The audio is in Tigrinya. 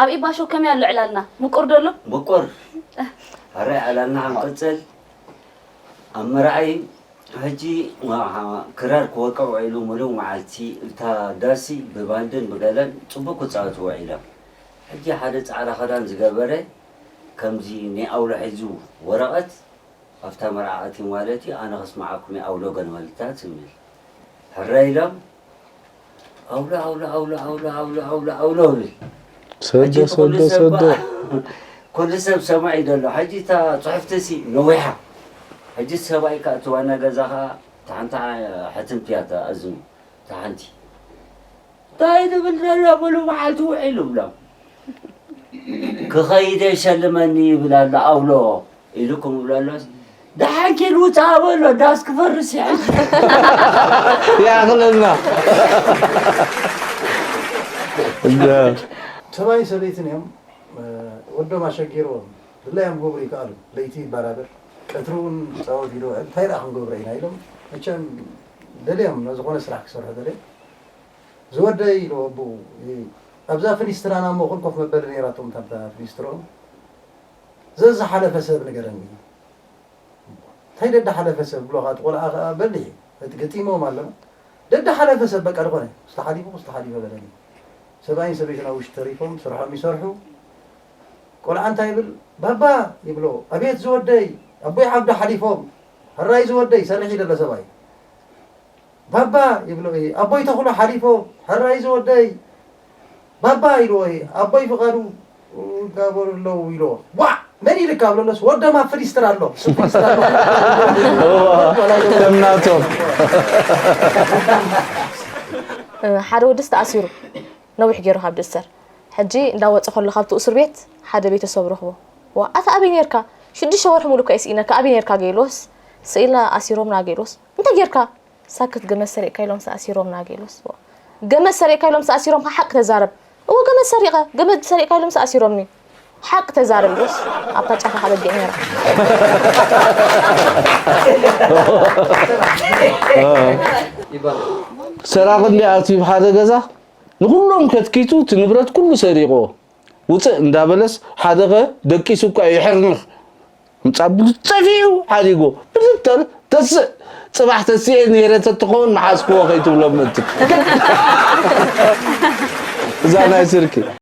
ኣብ ኢባሾ ከመይ ኣሎ ዕላልና? ምቁር ዶ ኣሎ? ምቁር። ሕራይ ዕላልና ክንቅጽል ኣብ መርዓይ ሕጂ ክራር ክወቅዕ ውዒሉ ምሉእ መዓልቲ እታ ዳሲ ብባንድን ብገለን ጽቡቅ ክጻወቱ ውዒሎም። ሕጂ ሓደ ጻዕዳ ክዳን ዝገበረ ከምዚ ናይ ኣውሎ ሒዙ ወረቐት ኣብታ መርዓ ኣትዩ ማለት እዩ ኣነ ከስምዓኩም እየ ኣውሎ ገለ መልእክታት ይብል። ሕራይ ኢሎም ኣውሎ ኣውሎ ኣውሎ ኣውሎ ኣውሎ ኣውሎ ኣውሎ ይብል። ሰዶ ሰዶ ሰዶ። ኩሉ ሰብ ሰማዒ ዘሎ ሕጂ እታ ፅሑፍቲ ሲ ነዊሓ። ሕጂ ሰብኣይ ከዓ እቲ ዋና ገዛ ከዓ እታ ሓንቲ ሕትምቲ እያ እታ ኣዝኑ እታ ሓንቲ እንታይ ትብል ዘሎ ሙሉ መዓልቲ ውዒሉ ብሎም ክኸይደ ሸልመኒ ይብል ኣሎ ኣውሎ ኢሉ ክምብሎ ኣሎስ ደሓን ኪድ ውፅኣ በሎ ዳስ ክፈርስ ይሕጂ ይኣኽለና። ሰብኣይን ሰበይትን እዮም። ወዶም ኣሸጊርዎም ድላዮም ክገብሩ ይከኣሉ። ለይቲ ይበራበር ቀትሪ እውን ክፃወት ይደውዕል እንታይ ደኣ ክንገብሮ ኢና ኢሎም መቸም ደልዮም ዝኾነ ስራሕ ክሰርሑ ደልዮም ዝወደይ ኢሉ ኣቦኡ ኣብዛ ፍኒስትራና እሞ ኮፍ መበሊ ነይራቶም ታብታ ፍኒስትሮም ዘዝሓለፈ ሰብ ንገረኒ እንታይ ደዳ ሓለፈ ሰብ ብሎ እቲ ቆልዓ ከዓ በሊሕ እዩ እቲ ገጢሞም ኣለና ደዳ ሓለፈ ሰብ በቃ ዝኾነ ዝተሓሊፉ ዝተሓሊፈ በለኒ ሰብኣይን ሰበይትን ኣብ ውሽጢ ተሪፎም ስርሖም ይሰርሑ ቆልዓ እንታይ ይብል ባባ ይብሎ ኣቤት ዝወደይ ኣቦይ ዓብዲ ሓሊፎም ሕራይ ዝወደይ ሰርሒ ደሎ ሰብኣይ ባባ ይብሎ ኣቦይ ተኽሎ ሓሊፎም ሕራይ ዝወደይ ባባ ኢልዎ ኣቦይ ፍቓዱ ይጋበሩ ኣለዉ ኢልዎ ዋዕ መን ኢልካ ብለሎስ ወዶም ኣብ ፍሊስትር ኣሎ እሱ ፍሊስትር ኣሎ ከምናቶም ሓደ ወድስ ተኣሲሩ ነዊሕ ገይሩ ካብ ድእሰር ሕጂ እንዳወፀ ከሎ ካብቲ እስር ቤት ሓደ ቤተሰብ ረኽቦ ዋ ኣታ ኣበይ ነርካ ሽዱሽተ ወርሒ ሙሉ እኮ እየ ስኢነካ ኣበይ ነርካ ገይልዎስ ስኢልና ኣሲሮምና ገይልዎስ እንታይ ጌርካ ሳክት ገመድ ሰሪቕካ ኢሎም ኣሲሮምና ገይልዎስ ገመድ ሰሪቕካ ኢሎም ኣሲሮምካ ሓቂ ተዛረብ እወ ገመድ ሰሪቐ ገመድ ሰሪቕካ ኢሎም ኣሲሮምኒ ሓቂ ተዛረብ ኢልዎስ ኣብታ ጫፋ ካበጊዕ ነይራ ሰራቂ እንዲ ኣትዩ ሓደ ገዛ ንኩሎም ከትኪቱ እቲ ንብረት ኩሉ ሰሪቆ ውፅእ እንዳበለስ ሓደ ከ ደቂሱ እኳ ይሕርንኽ ምፃ ብሉ ጠፊኡ ሓዲጎ ብልተር ተስእ ፅባሕ ተስኤ ነይረ ተትኸውን መሓዝክዎ ከይትብሎም መትክ እዛ ናይ ስርኪ